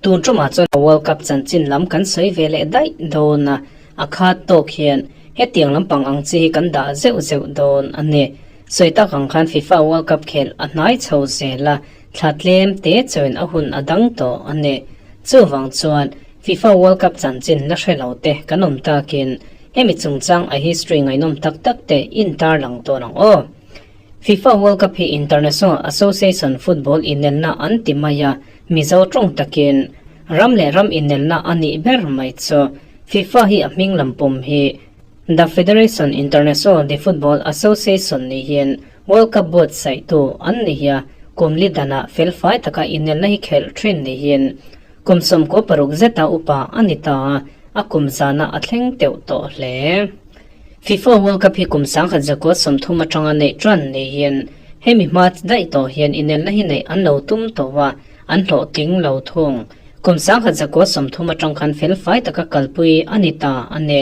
Tun tumah chuan World Cup chanchin lam kan sawi ve leh daih dawn a, a khat tawk hian hetiang lampang ang chi hi kan dah zeuh zeuh dawn a ni. Sawi tak ang khan FIFA World Cup khelh a hnai chho zel a, thla tlem te chuan a hun a dang tawh a ni. Chuvang chuan FIFA World Cup chanchin la hre lo te kan awm takin hemi chungchang a history ngaihnawm tak tak te intarlang dawn ang aw. FIFA World Cup hi International Association Football inelna an ti mai a, Mizo tawng takin ram leh ram inelna a nih ber mai chu. FIFA hi a hming lam pawm hi The Federation International de Football Association niin World Cup buatsaihtu an ni hi a, kum li danah felfai taka inelna hi khelh thin niin kum 16 zeta upa a ni ta a, a kum zana a thleng teuh tawh hle. FIFA World Cup hi kum 1930 atanga neih tan niin hemi hma daih tawh hian inelna hi neih an lo tum tawh a, an hlawhtling lo thung. Kum 1930 atang khan felfai taka kalpui a ni ta a ni.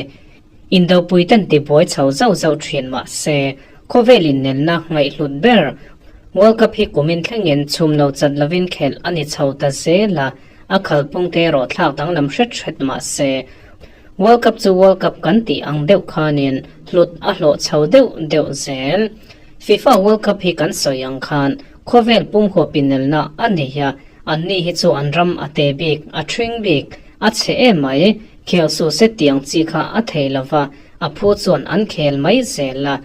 Indopui ten tibuai chho zauh zauh thin mah se, khawvel inelna ngaihhlut ber World Cup hi kumin thlengin chhum lo chat lovin khelh a ni chho ta zel a, a khalphung te erawh thlak danglam hret hret mah se, World Cup chu World Cup kan tih ang deuh khanin hlut a hlawh chho deuh deuh zel. FIFA World Cup hi kan sawi ang khan khawvel pumkhaw pinelna a nei a, anni hi chu an ram a te bik, a thring bik, a chhe em mai, khel su se tiang chi kha a thei lo va, a phu chuan an khel mai zel a.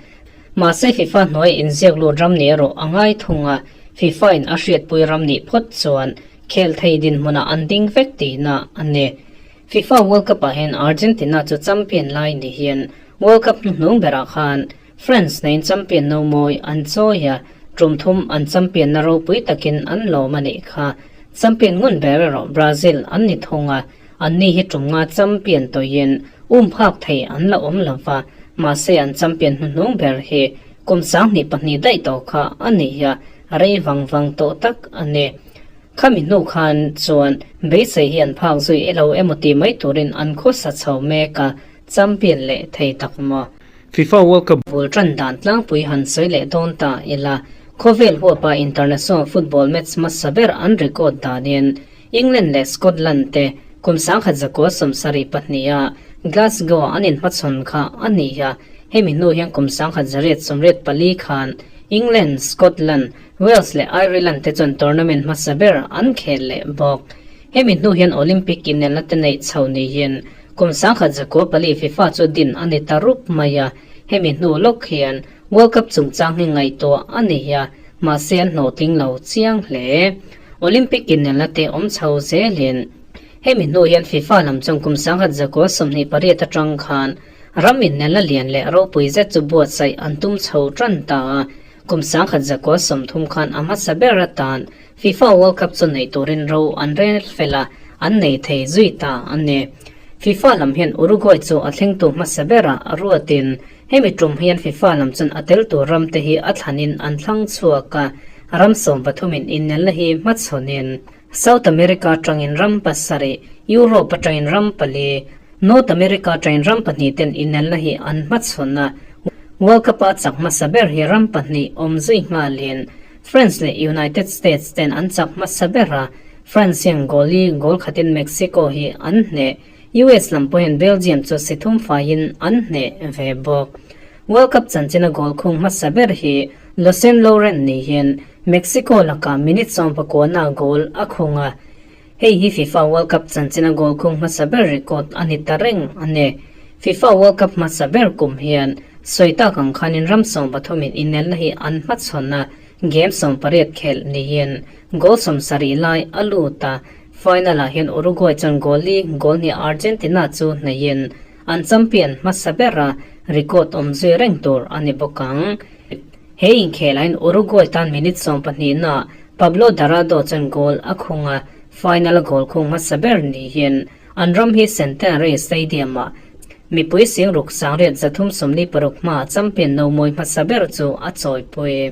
Mahse FIFA hnuai inziak lut ram nih erawh a ngai thung a, FIFA in a hriatpui ram nih phawt chuan khel thei dinhmunah an ding vek tihna a ni. FIFA World Cup ah hian Argentina chu champion lai ni hian World Cup hnuhnung berah khan France neiin champion no mawi an chawi a, tum thum an champion na ropui takin an lawm a nih kha. Champion ngun ber erawh Brazil an ni thung a, anni hi tum nga champion tawhin um phak thei an la awm lo va, mahse an champion hnuhnung ber hi kum 2002 daih tawh kha a ni a, rei vang vang tawh tak a ni. Khami hnu khan chuan beisei hi an phak zui elo emaw ti mai turin an khawsa chho mek a, champion leh thei tak maw? FIFA World Cup. Bul tan dan tlangpui han sawi leh dawn ta ila, khawvel huapa international football match hmasa ber an record danin England leh Scotland te kum 1972 a Glasgow an inhmachhawn kha a ni a, hemi hnu hian kum 1984 khan England, Scotland, Wales leh Ireland te chuan tournament hmasa ber an khel leh bawk. Hemi hnu hian Olympic inelna te neih chho niin kum 1904 FIFA chu din a ni ta rup mai a, hemi hnu lawk hian World Cup chungchang hi ngaihtuah a ni a, mahse an hlawhtling lo chiang hle. Olympic inelna te awm chho zelin hemi hnu hian FIFA lam chuan kum 1928 atang khan ram inelna lian leh ropui zet chu buatsaih an tum chho tan ta a, Kum 1930 khan a hmasa ber atan FIFA World Cup chu nei turin ro an rel fel a, an nei thei zui ta a ni. FIFA lam hian Uruguay chu a thlengtu hmasa berah a ruatin hemi tum hian FIFA lam chuan a tel tur ramte hi a thlanin an thlang chhuak a, ram 13 in innelna hi hmachhawnin South America atangin ram pasarih, Europe atangin ram pali, North America atangin ram pahnih ten inelna hi an hmachhawn a, World Cup a chak hmasa ber hi ram pahnih awm zui nghalin France leh United States ten an chak hmasa ber a, France hian goal li goal khatin Mexico hi an hneh, US lam pawhin Belgium chu si thum faiin an hneh ve bawk. World Cup chanchina goal khung hmasa ber hi Lucien Laurent ni hian Mexico lakah minute 19 ah goal a khung a, hei hi FIFA World Cup chanchina goal khung hmasa ber record a ni ta reng a ni. FIFA World Cup hmasa ber kum hian sawi tak ang khanin ram 13 in inelna hi an hmachhawn a, game 18 khelh niin goal 70 lai a lut a, final ah hian Uruguay chuan goal li goal hnih Argentina chu hneihin an champion hmasa ber a, record awm zui reng tur a ni bawk ang. He inkhelahin Uruguay tan minute 12 na Pablo Dorado chuan goal a khung a, final goal khung hmasa ber ni hian an ram hi Centenary Stadium ah mipui sing ruk sangriat 346 hma champion no mawi hmasa ber chu a chawipui.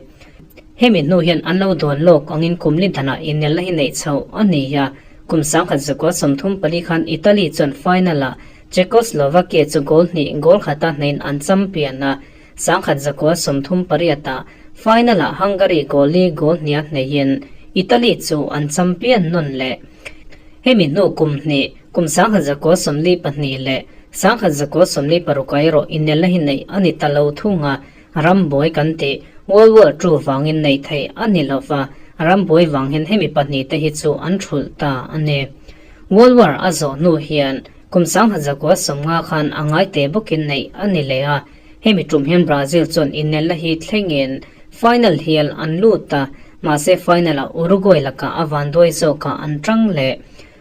Hemi hnu hian an lo dawn lawk angin kum li danah inelna hi neih chho a ni a, kum 1934 khan Italy chuan final ah Czechoslovakia chu goal hnih goal khata hnein an champion a, 1938 ah final ah Hungary goal li goal hnia hneihin Italy chu an champion nun leh. Hemi hnu kum hnih, kum 1942 leh 1946 ah erawh inelna hi neih a ni ta lo thung a, rambuai kan tih World War Two vangin neih theih a ni lo va, rambuai vang hian hemi pahnihte hi chu an thulh ta a ni. World War a zawh hnu hian kum 1950 khan a ngai teh bawkin neih a ni leh a, hemi tum hian Brazil chuan inelna hi thlengin final hial an lut a, mahse final ah Uruguay lakah a vanduai zawkah an tang leh.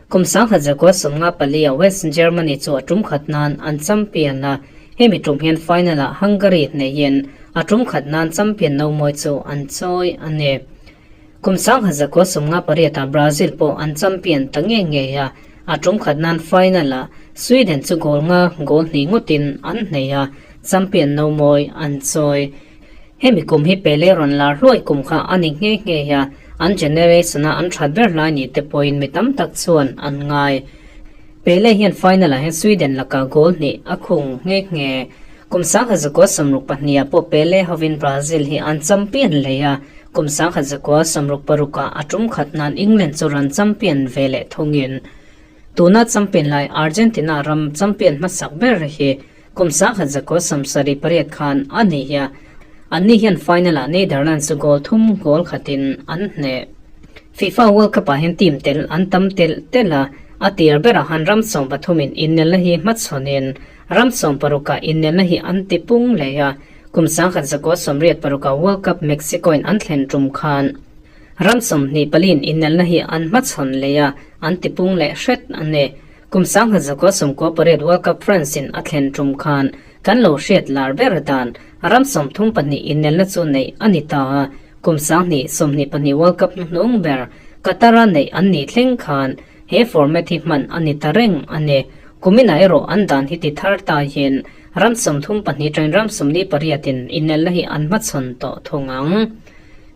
Kum 1954 ah West Germany chu a tum khat nan an champion a, hemi tum hian final ah Hungary hneihin a tum khat nan champion no mawi chu an chawi a ni. Kum 1958 ah Brazil pawh an champion ta nge ngei a, a tum khat nan final ah Sweden chu goal nga goal hnih ngawtin an hnei a, champion no mawi an chawi. Hemi kum hi Pele rawn lar hluai kum kha a ni nghe nghe a, an generation-a an that ber lai ni te pawhin mi tam tak chuan an ngai. Pele hian final-ah hian Sweden lakah goal hnih a khung nghe nghe. Kum 1962 ah pawh Pele hovin Brazil hi an champion leh a, kum 1966 ah a tum khat nan England chu rawn champion ve leh thungin tuna champion lai Argentina ram champion hmasak ber hi Kum 1978 khan a ni a, anni hian final-ah Netherlands chu goal thum goal khatin an hneh. FIFA World Cup-ah hian team tel an tam telh telh a, a tir berah han ram sawmpathumin innelna hi hmachhawnin ram sawmparukah innelna hi an ti pung leh a, kum 1986-ah World Cup Mexico-in an thlen tum khan ram 24in innelna hi an hmachhawn leh a, an ti pung leh hret a ni. Kum 1998 World Cup France in a thlen tum khan kan lo hriat lar ber dan ram 32 innelna chu neih a ni ta a, kum 2022 World Cup hnuhnung ber Qatar a neih an nih thleng khan he format hi hman a ni ta reng a ni. Kuminah erawh an dan hi ti thar taiin ram 32 ṭain ram 48 in innelna hi an hmachhawn tawh thung ang.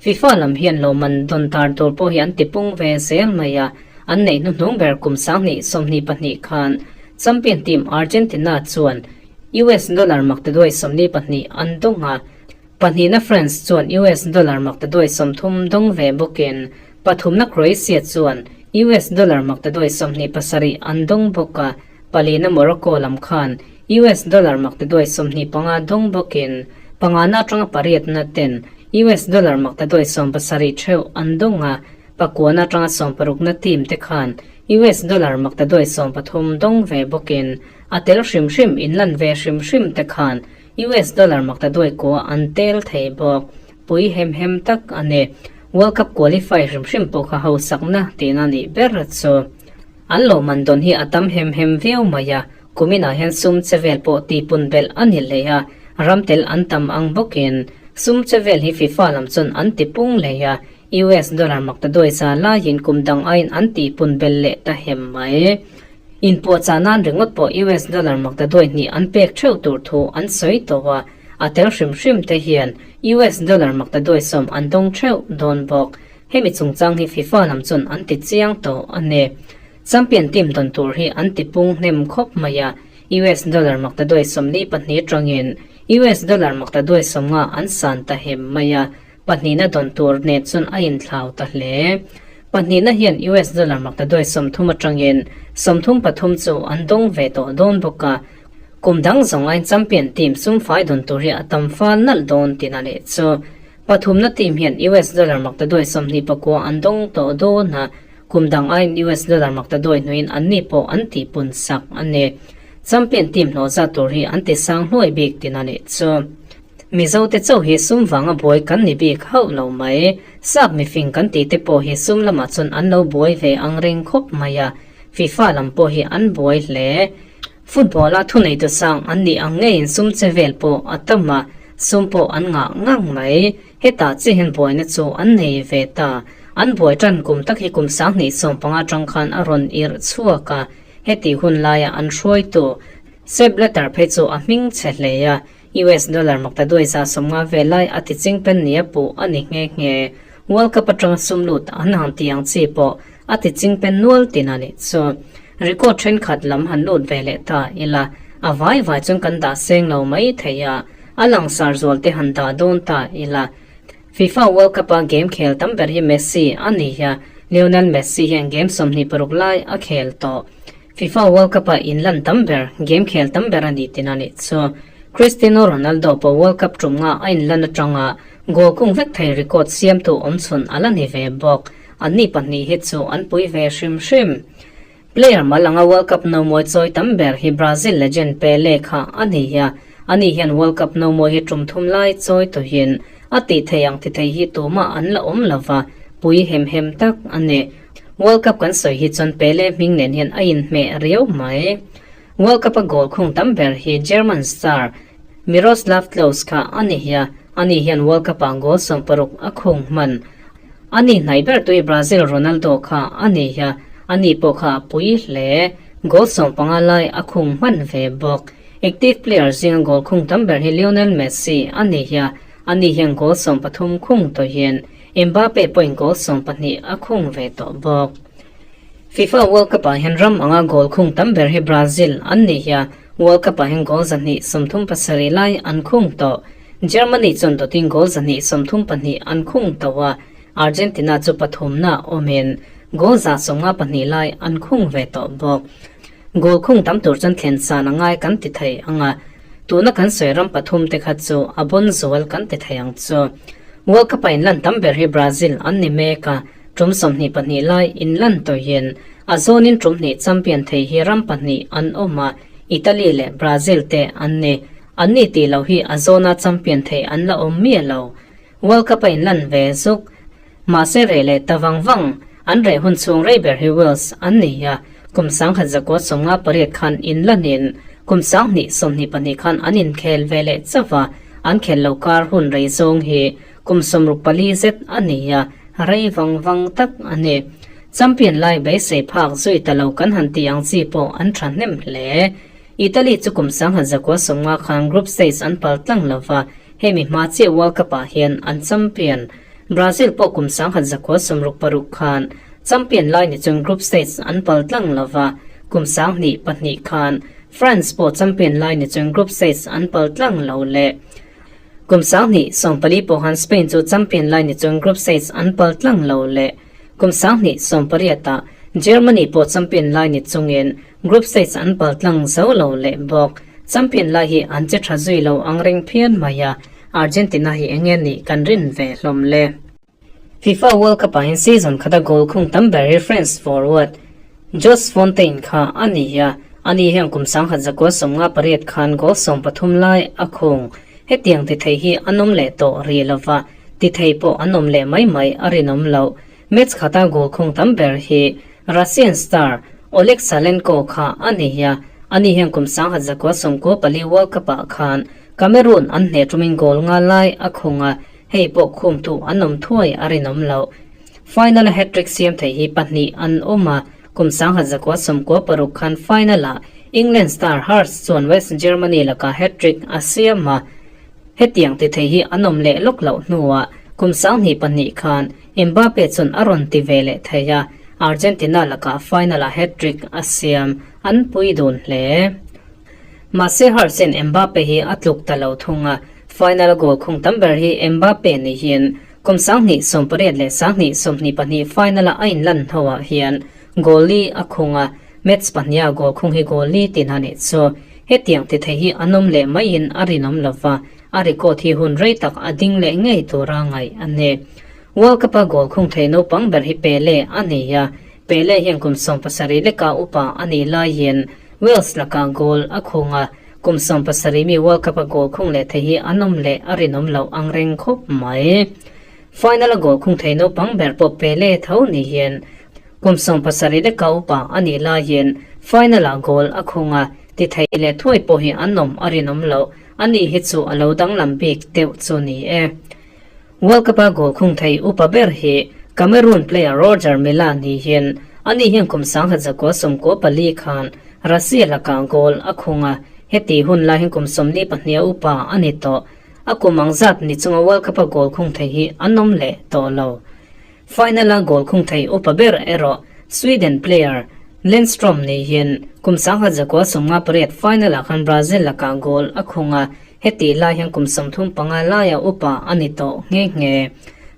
FIFA lam hian lawmman dawn tar tur pawh hi an ti pung ve zel mai a, an neih hnuhnung ber kum 2022 khan champion team Argentina chuan US dollar maktaduai 42 an dawng a, pahnihna France chuan US dollar maktaduai 30 dawng ve bawkin pathumna Croatia chuan US dollar maktaduai 27 an dawng bawk a, palina Morocco lam khan US dollar maktaduai 25 dawng bawkin pangana atanga pariatna ten US dollar maktaduai 70 theuh an dawng a, pakuana atanga sawmparukna team te khan US dollar maktaduai 13 dawng ve bawkin a tel hrim hrim inlan ve hrim hrim te khan US dollar maktaduai kua an tel thei bawk. Pui hem hem tak a ni. World Cup qualify hrim hrim pawh kha hausakna tihna nih ber chu. An lawmman dawn hi a tam hem hem viau mai a, kuminah hian sum che vel pawh tihpun belh a ni leh a, ram tel an tam ang bawkin sum che vel hi FIFA lam chuan an tipung leh a, US dollar maktaduai za laiin kum dang aiin an tihpun belh leh ta hem mai. Inpuahchah nan ringawt pawh US dollar maktaduai hnih an pek theuh tur thu an sawi tawh a, a tel hrim hrim te hian US dollar maktaduai sawm an dawng theuh dawn bawk. Hemi chungchang hi FIFA lam chuan an ti chiang tawh a ni. Champion team dawn tur hi an ti pung hnem khawp mai a, US dollar maktaduai 42 atangin US dollar maktaduai 50 an san ta hem mai a, pahnihna dawn tur nen chuan a inthlau ta hle. Pahnihna hian US dollar maktaduai 30 atangin 33 chu an dawng ve tawh dawn bawk a, kum dang zawng aiin champion team sumfai dawn tur hi a tam fal nalh dawn tihna leh chu. Pathumna team hian US dollar maktaduai 29 an dawng tawh dawn a, kum dang aiin US dollar maktaduai hnuin anni pawh an tihpun sak a ni. Champion team hlawh zat tur hi an ti sang hluai bik tihna leh chu. Mizote chauh hi sum vanga buai kan ni bik hauh lo mai. Sap mifing kan tih te pawh hi sum lamah chuan an lo buai ve ang reng khawp mai a, FIFA lam pawh hi an buai hle. Football-a thuneitu sang an nih ang ngeiin sum che vel pawh a tam a, sum pawh an ngah ngang mai. Hetah chiah hian buaina chu an nei ve ta. An buai tan kum tak hi kum 2015 atang khan a rawn irh chhuak a, heti hun laia an hruaitu Sepp Blatter phei chu a hming chhe hle a, US dollar maktaduai za 50 vel lai a ti ching pen nia puh a ni nghe nghe. World Cup atanga sum lut an han ti ang chi pawh a ti ching pen nual tin a nih chu. Record thenkhat lam han lut ve leh ta ila, a vai vai chuan kan dah seng lo mai thei a, a langsar zual te han dah dawn ta ila. FIFA World Cup a game khel tam ber hi Messi a ni a, Lionel Messi hian game 26 lai a khel tawh. FIFA World Cup-a inlan tam ber, game khel tam ber a ni tin a nih chu. Cristiano Ronaldo pawh World Cup tum nga a inlan atanga goal kung vek thei record siamtu awmchhun a la ni ve bawk. Anni pahnih hi chu an pui ve hrim hrim. Player mal anga World Cup nomawi chawi tam ber hi Brazil legend Pele kha a ni a, ani hian World Cup nomawi hi tum thum lai chawi tawhin a tih thei ang ti thei hi tumah an la awm lova, pui hem hem tak a ni. World Cup kan sawi hi chuan Pele hming nen hian a inhmeh riau mai. World Cup a goal khung tam ber hi German star Miroslav Klose kha a ni hi a, ani hian World Cup ah goal 60 a khung hman. A ni hnaih ber tui Brazil Ronaldo kha a ni hi a, ani pawh kha a pui hle. Goal 15 lai a khung hman ve bawk. Active player zinga goal khung tam ber hi Lionel Messi a ni hi a, ani hian goal 13 khung tawhin Mbappe pawhin goal 12 a khung ve tawh bawk. FIFA World Cup ah hian ram anga goal khung tam ber hi Brazil an ni hi a, World Cup ah hian goal 237 lai an khung tawh. Germany chuan dawtin goal 132 an khung tawh a, Argentina chu pathumna awmin goal 152 lai an khung ve tawh bawk. Goal khung tam tur chuan thlen san a ngai kan ti thei ang a, tuna kan sawi ram pathum te kha chu a bawn zual kan ti thei ang chu. World Cup-a inlan tam ber hi Brazil an ni mek a, tum 22 lai inlan tawhin a zawnin tum hnih champion thei hi ram pahnih an awm a, Italy leh Brazil te an ni. Anni tih loh hi a zawna champion thei an la awm miah lo. World Cup-a inlan ve zuk. Mahse reh leh ta vang vang, an reh hun chhung rei ber hi Wales an ni a, kum 1958 khan inlanin kum 2022 khan an inkhel ve leh chauh a, an khel lo kar hun rei zawng hi kum 64 zet a ni a, rei vang vang tak a ni. Champion lai beisei phak zui ta lo kan han tih ang chi pawh an thahnem hle. Italy chu kum 1950 khan group stage an pal tlang lo va, hemi hma chiah World Cup ah hian an champion. Brazil pawh kum 1966 khan champion lai ni chuan group stage an pal tlang lo va, kum 2002 khan France pawh champion lai ni chuan group stage an pal tlang lo leh. Kum 2014 pawh khan Spain chu champion lai ni chuan group stage an pal tlang lo leh. Kum 2018 ah Germany pawh champion lai ni chungin group stage an pal tlang zo lo leh bawk. Champion lai hi an che tha zui lo ang reng phian mai a, Argentina hi eng nge nih kan rin ve hlawm le. FIFA World Cup ah hian season khata goal khung tam ber hi France forward Just Fontaine kha a ni a, ani hian kum 1958 khan goal 13 lai a khung. Hetiang ti thei hi an awm leh tawh rih lova, ti thei pawh an awm leh mai mai a rinawm loh. Match khata goal khung tam ber hi Russian star Oleg Salenko kha a ni a, ani hian kum 1994 World Cup ah khan Cameroon an hneh tumin goal nga lai a khung a, hei pawh khumtu an awm thuai a rinawm loh. Final a hat-trick siam thei hi pahnih an awm a, kum 1996 khan final ah England star Hurst chuan West Germany lakah hat-trick a siam a, hetiang ti thei hi an awm leh lawk loh hnuah kum 2002 khan Mbappe chuan a rawn ti ve leh thei a, Argentina lakah final ah hat-trick a siam an pui dun hle. Mahse Hurst-in Mbappe hi a tluk ta lo thung a, final a goal khung tam ber hi Mbappe niin kum 2018 leh 2022 final a a inlan hnuah hian goal li a khung a, match pahniha goal khung hi goal li tin a nih chu. Hetiang ti thei hi an awm leh maiin a rinawm lova, a record hi hun rei tak a ding leh ngei tura ngaih a ni. World Cup-a goal khung thei naupang ber hi Pele a ni a, Pele hian kum 17 leka upa a nih laiin Wales lakah goal a khung a, kum 17 mi World Cup-a goal khung leh thei hi an awm leh a rinawm loh ang reng khawp mai. Final-a goal khung thei naupang ber pawh Pele tho niin kum 17 leka upa a nih laiin final-ah goal a khung a, ti thei leh thuai pawh hi an awm a rinawm loh. Ani hi chu a lo danglam bik deuh chu ni e. World Cup-a goal khung thei upa ber hi Cameroon player Roger Milla niin ani hian kum 1994 khan Russia lakah goal a khung a, heti hun lai hian kum 42 upa a ni tawh. A kum ang zat ni chunga World Cup-a goal khung thei hi an awm leh tawh lo. Final-a goal khung thei upa ber erawh Sweden player Lindstrom niin kum 1958 final-ah khan Brazil lakah goal a khung a, heti lai hian kum 35 laia upa a ni tawh nghe nghe.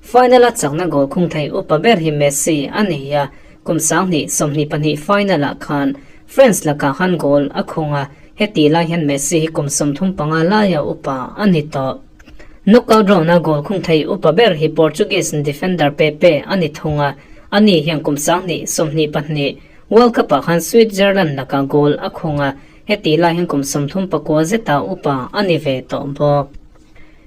Final-a chakna goal khung thei upa ber hi Messi a ni a, kum 2022 final-ah khan France lakah khan goal a khung a, heti lai hian Messi hi kum 35 laia upa a ni tawh. Knockout round-a goal khung thei upa ber hi Portuguese defender Pepe a ni thung a, ani hian kum 2022 World Cup-ah khan Switzerland lakah goal a khung a, heti lai hian kum 39 zeta upa a ni ve tawh bawk.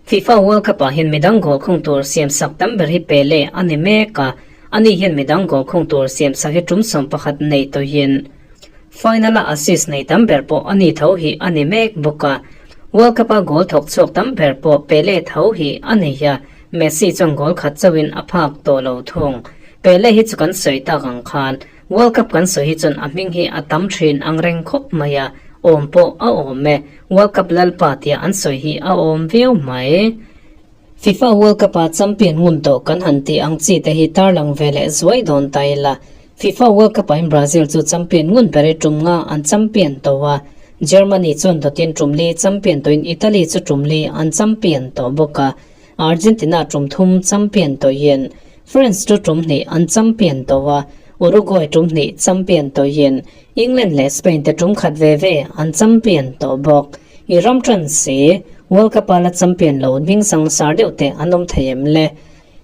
FIFA World Cup-ah hian midang goal khung tur siam sak tam ber hi Pele a ni mek a, ani hian midang goal khung tur siam sak hi tum 11 nei tawhin final-a assist nei tam ber pawh ani tho hi a ni mek bawk a. World Cup-a goal thawk chhuak tam ber pawh Pele tho hi a ni a, Messi chuan goal khat chauhin a phak tawh lo thung. Pele hi chu kan sawi tak ang khan World Cup kan sawi hi chuan a hming hi a tam thin ang reng khawp mai a, awm pawh a awm e. World Cup lalpa tia an sawi hi a awm viau mai. FIFA World Cup a champion ngun tawh kan han tih ang chi te hi tarlang ve leh zuai dawn ta ila. FIFA World Cup ah hian Brazil chu champion ngun ber i tum nga an champion tawh a, Germany chuan dawtin tum li champion tawhin Italy chu tum li an champion tawh bawk a. Argentina tum thum champion tawhin France chu tum hnih an champion tawh a, Uruguay tum hnih champion tawhin England leh Spain te tum khat ve ve an champion tawh bawk. I ram tan si, World Cup a la champion lo hming sang sar deuh te an awm thei em le?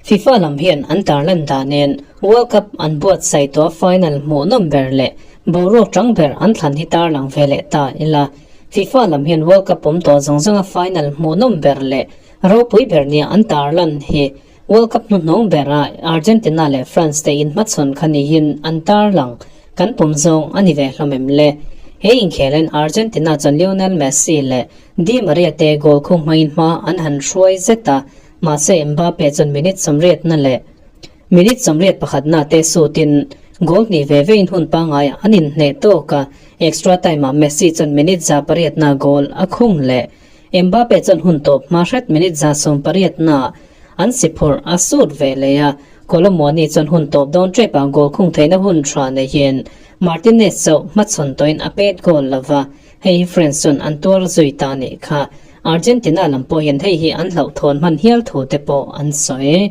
FIFA lam hian an tarlan danin World Cup an buatsaih tawh final hmuhnawm ber leh boruak tang ber an thlan hi tarlang ve leh ta ila. FIFA lam hian World Cup awm tawh zawng zawnga final hmuhnawm ber leh ropui ber nia an tarlan hi World Cup hnuhnawng bera Argentina leh France te inhmachhawn kha niin an tarlang. Kan pawm zawng a ni ve hlawm em le? He inkhel-in Argentina chuan Lionel Messi leh Di Maria te goal khung hmangin hma an han hruai zet a, mahse Mbappe chuan minute sawmriatna leh minute 81na te sutin goal hnih ve vein hun pangaiah an inhneh tawk a, extra time-ah Messi chuan minute 108na goal a khung leh. Mbappe chuan hun tawp hma hret minute 118na an si phurh a sut ve leh a, Kolo Muani chuan hun tawp dawn tepah goal khung theihna hun tha neihin Martinez chauh hmachhawn tawhin a pet goal lo va, hei hi France chuan an tuar zui ta nih kha. Argentina lam pawh hian hei hi an hlauhthawn hman hial thu te pawh an sawi.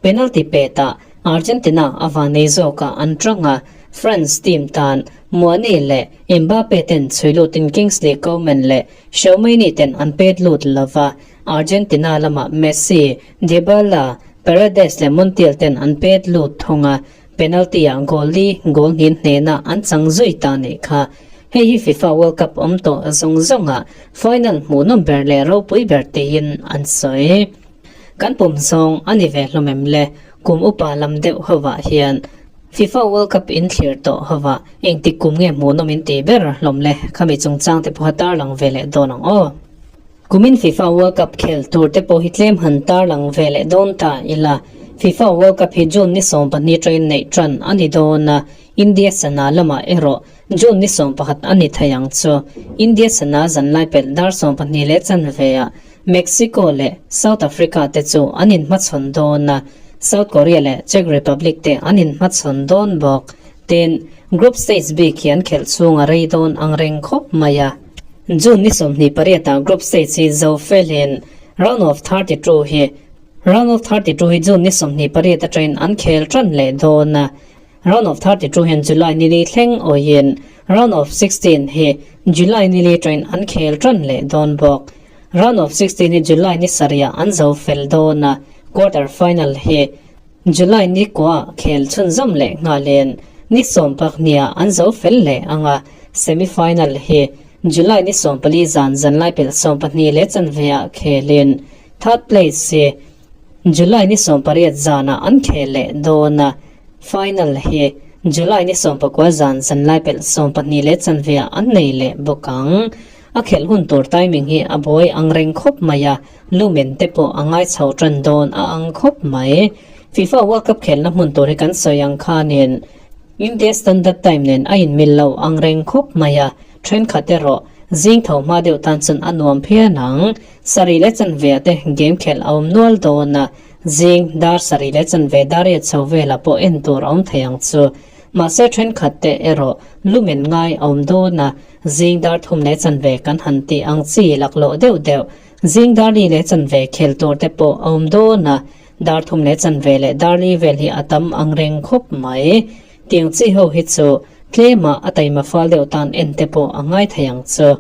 Penalty petah Argentina a vanei zawkah an tang a, France team tan Muani leh Mbappe ten chhui lutin Kingsley Coman leh Xiaomei ten an pet lut lo va, Argentina lamah Messi, Dybala, Paredes leh Montiel ten an pet lut thung a, penalty ah goal li goal hnin hnena an chang zui ta nih kha. Hei hi FIFA World Cup awm tawh zawng zawnga final hmuhnawm ber leh ropui ber tiin an sawi. Kan pawm zawng a ni ve hlawm em le? Kum upa lam deuh hovah hian FIFA World Cup in thlir tawh hovah engtik kum nge hmuhnawm in ti ber hlawm le? Khami chungchang te pawha tarlang ve leh dawn ang aw. Kumin FIFA World Cup khel tur te pawh hi tlem han tarlang ve leh dawn ta ila. FIFA World Cup hi June ni 12 train neih tan a ni dawn a, India sana lamah erawh June ni 11 a ni thei ang chu. India sana zanlai pelh dar 12 leh chanve ah Mexico leh South Africa te chu an inhmachhawn dawn a, South Korea leh Czech Republic te an inhmachhawn dawn bawk. Tin, group stage bik hi an khelh chhung a rei dawn ang reng khawp mai a. June ni 28 ah group stage hi zo felin round of 32 hi round of 32 hi June ni 28 atangin an khel tan leh dawn a. Round of 32 hian July ni li thleng awiin round of 16 hi July ni li atangin an khel tan leh dawn bawk. Round of 16 hi July ni sarihah an zo fel dawn a, quarter final hi July ni kua khel chhunzawm leh nghalin ni 12ah an zo fel leh ang a, semi final hi July ni 14 zan zanlai pelh 12 leh chanveah khelin third place hi July ni 18 zanah an khel leh dawn a, final hi July ni 19 zan zanlai pelh 12 leh chanveah an nei leh bawk ang. A khelh hun tur timing hi a buai ang reng khawp mai a, lumen te pawh a ngai chho tan dawn a ang khawp mai. FIFA World Cup khelhna hmun tur hi kan sawi ang khanin India Standard Time nen a inmil lo ang reng khawp mai a, thenkhat erawh zing tho hma deuh tan chuan a nuam phian ang. Sarih leh chanve te game khelh a awm nual dawn a, zing dar sarih leh chanve dar riat chho velah pawh en tur a awm thei ang chu. Mahse thenkhat te erawh lumen ngai a awm dawn a, Zing dar thum leh chanve kan han tih ang chi laklawh deuh deuh. Zing dar li leh chanve khel tur te pawh a awm dawn a. Dar thum leh chanve leh dar li vel hi a tam ang reng khawp mai. Tiang chi ho hi chu tlema a taima fal deuh tan en te pawh a ngai thei ang chu.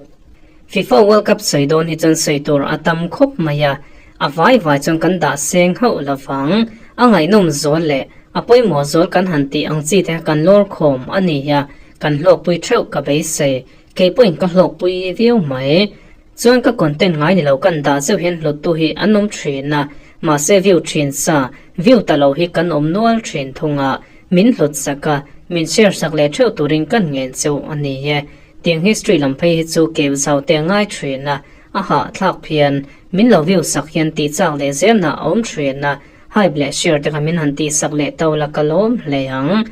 FIFA World Cup sawi dawn hi chuan sawi tur a tam khawp mai a, a vai vai chuan kan dah seng hauh lovang. A ngaihnawm zual leh a pawimawh zual kan han tih ang chi te kan lawr khawm a ni a, kan hlawkpui theuh ka beisei. Kei pawhin ka hlawkpui viau mai. Chuan ka content ngai ni lo kan dah zeuh hian hluttu hi an awm thin a, mahse view thin sa, view ta lo hi kan awm nual thin thung a, min hlut sak a, min share sak leh theuh turin kan ngen cheu a ni e. Tiang history lam phei hi chu keu zau te a ngai thin a, a hahthlak phian, min lo view sak hian tih chak leh zelna a awm thin a, hype leh share te kha min han tih sak leh to la ka lawm hle ang.